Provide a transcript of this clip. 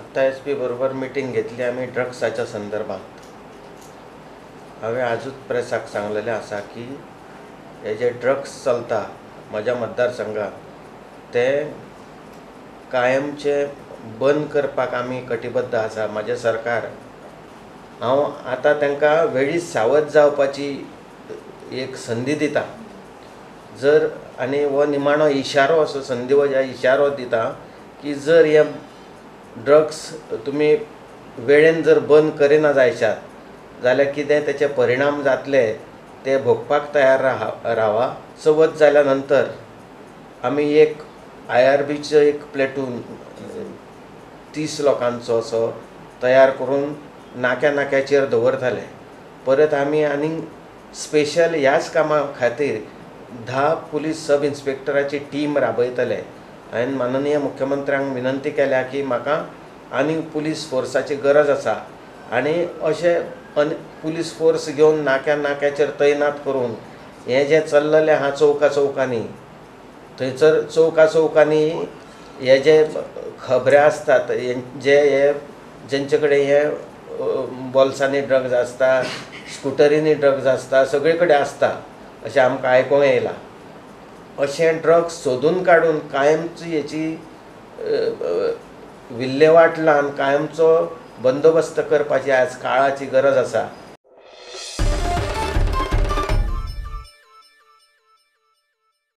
आत्तां S P बरोबर meeting घेतली आमी ड्रग्साच्या संदर्भात. हांवें आजूच प्रेसाक सांगलेलें आसा की हे जे ड्रग्स चलता म्हज्या मतदारसंघात ते कायमचे बंद करपाक आमी कटिबद्द आसा. म्हजें सरकार हांव आतां तांकां वेळीच सावध जावपाची एक संदी दिता. जर आनी हो निमाणो इशारो असो संदी वजा इशारो दिता की जर हे ड्रग्स तुमी वेळेन जर बंद करिना जायशात जाल्यार कितें तेचे परिणाम जातले ते भोगपाक तयार रावा. चवथ जाल्या नंतर आमी एक IRBचो एक प्लेटून 30 लोकांचो असो तयार करून नाक्या नाक्याचेर दवरताले. परत आमी आनीक स्पेशल ह्याच कामा खातीर 10 पुलीस सब इन्स्पेक्टराची टीम राबयतले. हांवें माननीय मुख्यमंत्र्यांक विनंती केल्या की म्हाका आनीक पुलीस फोर्साची गरज आसा आनी अशें पुलीस फोर्स घेवन नाक्या नाक्याचेर तैनात करून हें जें चल्ललें आहा चौका चौकांनी, थंयसर चौका चौकांनी हे जे खबरे आसतात जे हे जेंचे कडेन हे बोल्सांनी ड्रग्स आसता, स्कुटरींनी ड्रग्स आसता, सगळे कडेन आसता अशें आमकां आयकूंक येयलां. अशें ड्रग्स सोदून काडून कायमची हेची विल्लेवाट लावन कायमचो बंदोबस्त करपाची आज काळाची गरज आसा.